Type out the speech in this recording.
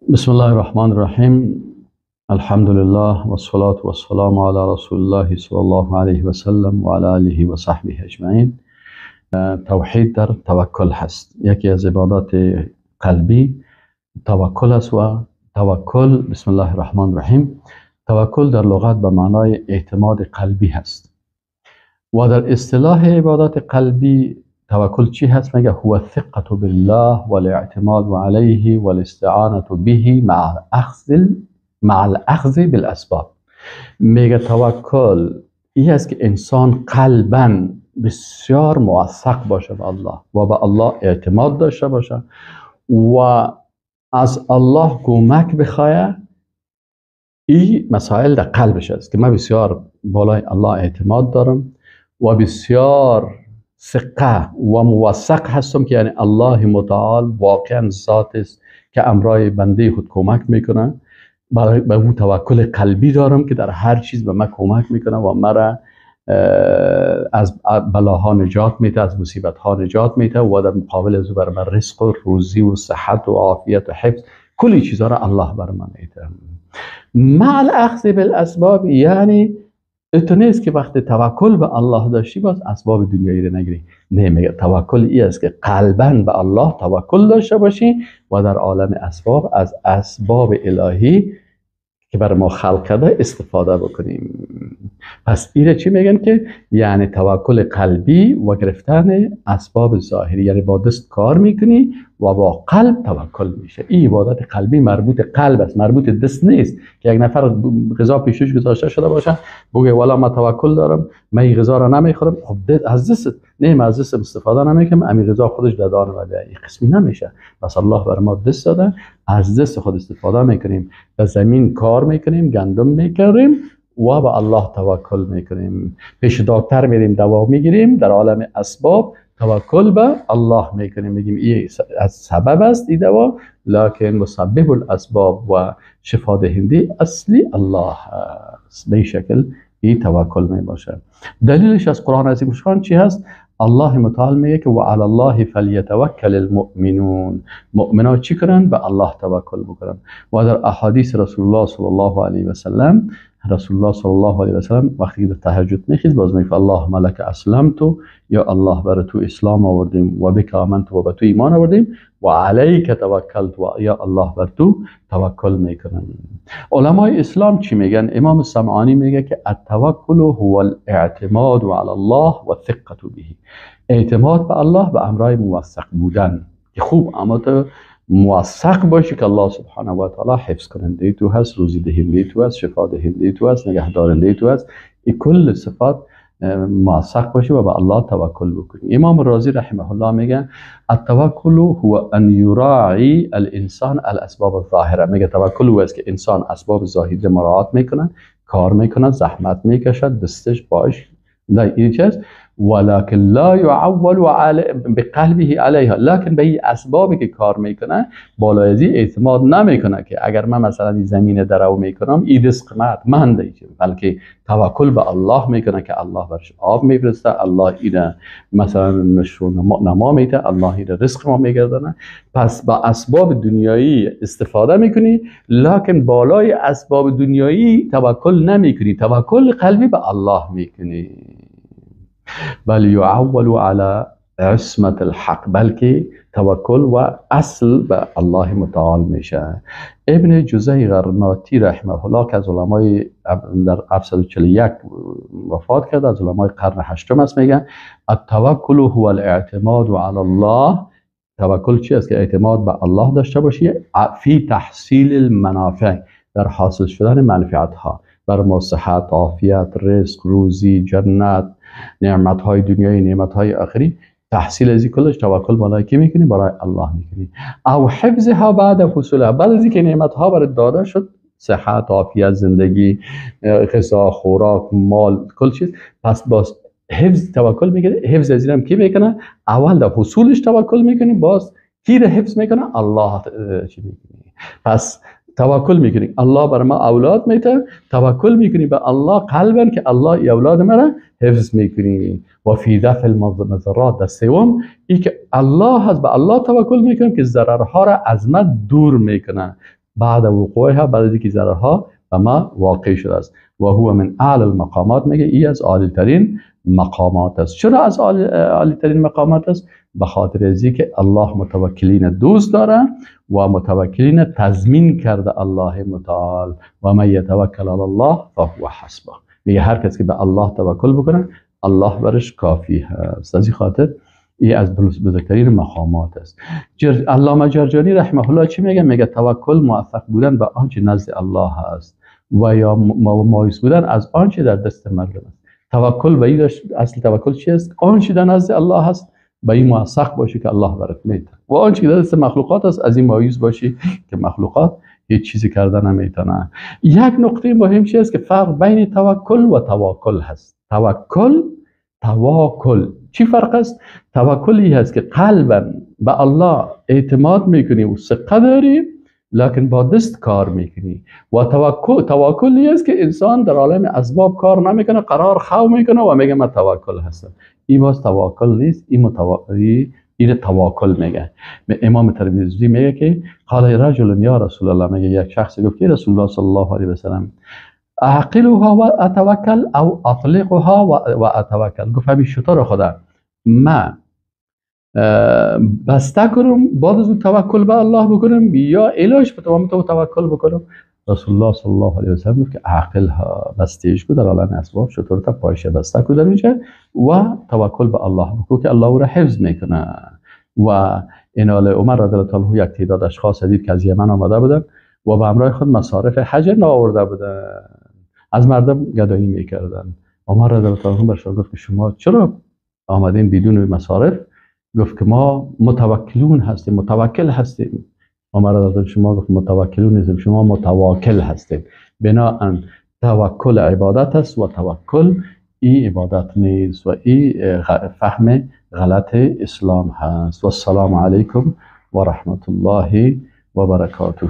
بسم الله الرحمن الرحیم. الحمد لله والصلاة والسلام علی رسول الله صلی الله علیه و سلم و علی آله و صحبه اجمعین. توحید در توکل هست. یکی از عبادات قلبی توکل است و توکل، بسم الله الرحمن الرحیم، توکل در لغت به معنای اعتماد قلبی هست و در اصطلاح عبادات قلبی توکل چی هست؟ میگه هو الثقة بالله والاعتماد علیه والاستعانة به مع الاخذ بالاسباب. میگه توکل این است که انسان قلبا بسیار موثق باشه به الله و به الله اعتماد داشته باشه و از الله کمک بخواه. این مسائل در قلبش است که من بسیار بالای الله اعتماد دارم و بسیار ثقه و موثق هستم که یعنی الله متعال واقعا ذات است که امرای بنده خود کمک میکنه. برای به او توکل قلبی دارم که در هر چیز به من کمک میکنه و مرا از بلاها نجات میده، از مصیبت ها نجات میده و در مقابل از او بر من رزق و روزی و صحت و عافیت و حفظ کلی چیزها را الله بر من میده. مع الاخذ بالاسباب، یعنی تو نیست که وقتی توکل به الله داشتی باز اسباب دنیایی رو نگیری. نه، میگه توکل ای است که قلبا به الله توکل داشته باشی و در عالم اسباب از اسباب الهی که بر ما خلق کرده استفاده بکنیم. پس ایره چی میگن؟ که یعنی توکل قلبی و گرفتن اسباب ظاهری، یعنی با دست کار میکنی و با قلب توکل میشه. این عبادت قلبی مربوط قلب است، مربوط دست نیست که یک نفر غذا پیشش گذاشته شده باشه بگه والا ما توکل دارم، من این غذا را نمیخورم. خب از دست نه، من از دست استفاده نمیکنم، همین غذا خودش دادان و این قسمی نمیشه. پس الله بر ما دست داده، از دست خود استفاده میکنیم، در زمین کار میکنیم، گندم میکریم و به الله توکل میکنیم. پیش دکتر میریم دوا میگیریم، در عالم اسباب توکل به الله میکنیم، میگیم این از سبب است این دوا، لکن مسبب الاسباب و شفا دهنده اصلی الله است. به این شکل این توکل میباشه. دلیلش از قرآن عظیم شان چی هست؟ الله متعال میگه که و علی الله فلیتوکل المؤمنون. مؤمنا چی کنن؟ به الله توکل بکنن. و در احادیث رسول الله صلی الله علیه و سلم، رسول الله صلی الله علیه و سلم وقتی در تهجد میخیز باز میگه اللهم لک اسلمت، یا الله بر تو اسلام آوردیم و بک آمنت و به تو ایمان آوردیم و علیک توکلت، و یا الله بر تو توکل میکنم. علمای اسلام چی میگن؟ امام سمعانی میگه که التوکل هو الاعتماد علی الله و الثقة به. اعتماد به الله به امرای موثق بودن، که خوب اما تو موثق باشی که الله سبحانه و تعالی حفظ کننده تو هست، روزی دهنده تو هست، شفا دهنده تو هست، نگهدارنده تو هست. این کل صفات موثق باشی و به الله توکل بکنی. امام رازی رحمه الله میگه التوکل هو ان یراعی الانسان الاسباب الظاهره. میگه توکل او است که انسان اسباب ظاهری مراعات میکنه، کار میکنه، زحمت میکشد، دستش باش نه این چیز، ولكن لا يعول بقلبه علیها. لکن به این اسبابی که کار میکنه بالای از اعتماد نمیکنه که اگر من مثلا این زمین درو میکنم این رزق من دیگه، بلکه توکل به الله میکنه که الله برش آب میفرسته، الله اینه مثلا نما میده، الله اینه رزق ما میگردانه. پس با اسباب دنیایی استفاده میکنی، لکن بالای اسباب دنیایی توکل نمیکنی، توکل قلبی به الله میکنی. بل یعول علی عصمت الحق، بلکه توکل و اصل به الله متعال میشه. ابن جوزی غرناطی رحمه الله که از علمای در 741 وفات کرد، از علمای قرن هشتم است، میگه التوکل هو الاعتماد علی الله. توکل چی است؟ که اعتماد به الله داشته باشی فی تحصیل المنافع، در حاصل شدن منفعت ها، بر ما صحت، عافیت، رزق، روزی، جنت، نعمت های دنیایی، نعمت های آخری. تحصیل از این کلش توکل بالای کی میکنی؟ برای الله میکنی. او حفظها بعد حصولها، بعد از اینکه نعمت ها برات داده شد، صحت، عافیت، زندگی، غذا، خوراک، مال، کل چیز، پس باز حفظ توکل میکنی. حفظ از اینم کی میکنه؟ اول در حصولش توکل میکنی، باز کی رو حفظ میکنه؟ الله چی میکنی؟ پس توکل میکنی الله بر ما اولاد میده، توکل میکنی به الله قلبا که الله اولاد مرا حفظ میکنی. و فی دفع المضرات، در سوم ای که الله هست، به الله توکل میکنیم که ضررها را از من دور میکنه. بعد وقوعها، بعد از اینکه ضررها به ما واقع شده است. و هو من اعلی المقامات، میگه ای از عالی ترین مقامات است. چرا از عالی ترین مقامات است؟ به خاطر از اینکه الله متوکلین دوست داره و متوکلین تضمین کرده الله متعال. و من یتوکل علی الله فهو حسبه. میگه هر کس که به الله توکل بکنه الله برش کافی هست. از این خاطر ای از بزرگترین مقامات است. علامه جرجانی رحمه الله چی میگه؟ میگه توکل موفق بودن به آنچه نزد الله هست و یا مایوس بودن از آنچه در دست مردم است. توکل به این اصل توکل چی است؟ آنچه در نزد الله هست به این موثق باشی که الله برات میده، و آنچه که در دست مخلوقات است از این مایوس باشی که مخلوقات هیچ چیزی کرده نمیتونه. یک نقطه مهم چی است که فرق بین توکل و تواکل هست. توکل، تواکل چی فرق است؟ توکلی هست که قلبا به الله اعتماد میکنی و ثقه داری، لکن با دست کار میکنی. و تواکلی است که انسان در عالم اسباب کار نمیکنه، قرار خو میکنه و میگه من توکل هستم. این باز توکل نیست، این تواکل میگه. امام ترمذی میگه که قال رجل یا رسول الله، میگه یک شخص گفت که رسول الله صلی الله علیه و سلم اعقلها و اتوکل او اطلقها و اتوکل. گفت همین شطور خدا ما بسته کنم بعد از توکل به الله بکنم یا علاج بتوانم تو توکل بکنم؟ رسول الله صلی الله علیه و سلم گفت که عقلها بستهش کو در عالم اسباب، شطور تا پایشه بسته کو در اینجا و توکل به الله بکن که الله او را حفظ میکنه. و اینال عمر رضی الله عنه یک تعداد اشخاص دید که از یمن آمده بودن و به همراه خود مصارف حج نآورده بودن، از مردم گدایی میکردن. عمر رضی الله عنه برشان گفت که شما چرا آمدین بدون مصارف؟ گفت که ما متوکلون هستیم، متوکل هستیم. عمر رضی الله شما گفت متوکلون نیستیم، شما متواکل هستیم. بناءً توکل عبادت است و توکل ای عبادت نیست و ای فهم غلط اسلام هست. و السلام علیکم و رحمت الله و برکاته.